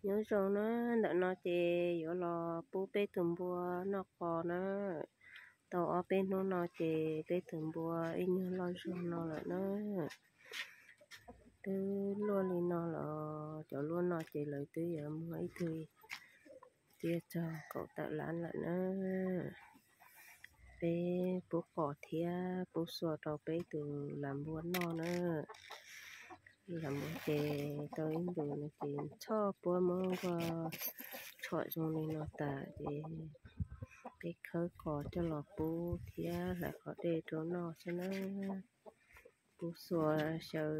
Nyob zoo na, ntawm no ces yuav los pub peb tus npua noj qos na. Tau ob peb hnub no ces peb tus npua ib nyuag loj zog no lawm na. Twb luaj li no los cov luaj no ces lawv twb yuav muag ib tug tiaj txog kaum tawm lab lawm na. Peb pub qos thiab pub xua rau peb tus lam npua noj na. Lam npua ces tau ib ntus no ces txhoj puab muab nkuaj tshom zoo li no tas ces peb khawb qos coj los pub thiab hlais qos dej rau noj xwb na. Pub xua xyaw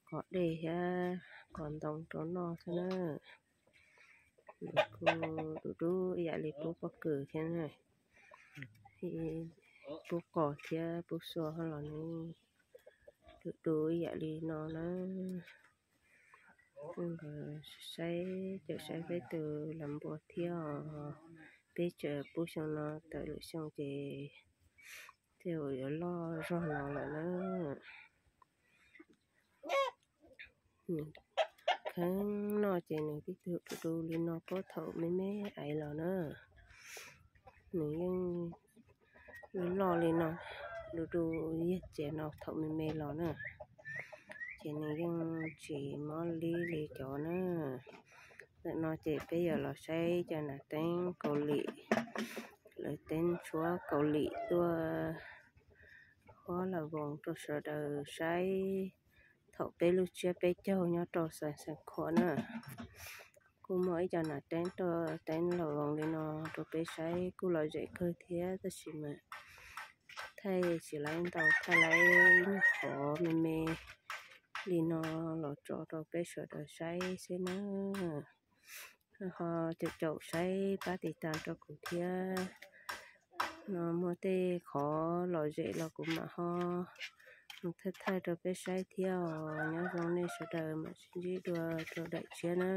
qos dej thiab qos ntoo rau noj xwb na. Nws kuj dub dub ib yam li pub pob kws thiab na. Pub qos thiab pub xua ho los nws dub dub ib yam li no na. Kuj nkawd saib, cawm saib peb tus lam npua thiab os. Peb tseem pub xyoo no tawm lwm xyoo ces tej zaum yuav loj zog no lawm na. Nws kheev noj ces nws tib tug du du li no puag thaum me me aiv los na. Nws yeej loj li no, du du yag tsiav no thaum me me los na. Ces nws yeej tsis mob li li cov na. Ntawm no ces peb yuav los saib cov nam teeb Kaus Lim, lawv teeb tshuab Kaus Lim tuaj huab las voos rau sawv daws saib thaum peb lub tsiab peb caug nyob rau Xeev Khuam na. Kuj muaj ib co nam teeb tuaj teeb las voos li no rau peb saib, kuj lom zem kawg thiab tab sis mas thaij tsis laib ntau, thaij laib nyuag qhov me me li no los tso rau peb sawv daws saib xwb na. Ho caum caum saib pab tiv tas rau kuv thiab. No muaj tej qhov lom zem los kuv mam ho mus thaij thaij rau peb saib thiab os. Nyob zoo nej sawv daws, mam sib ntsib dua rau daim tshiab na.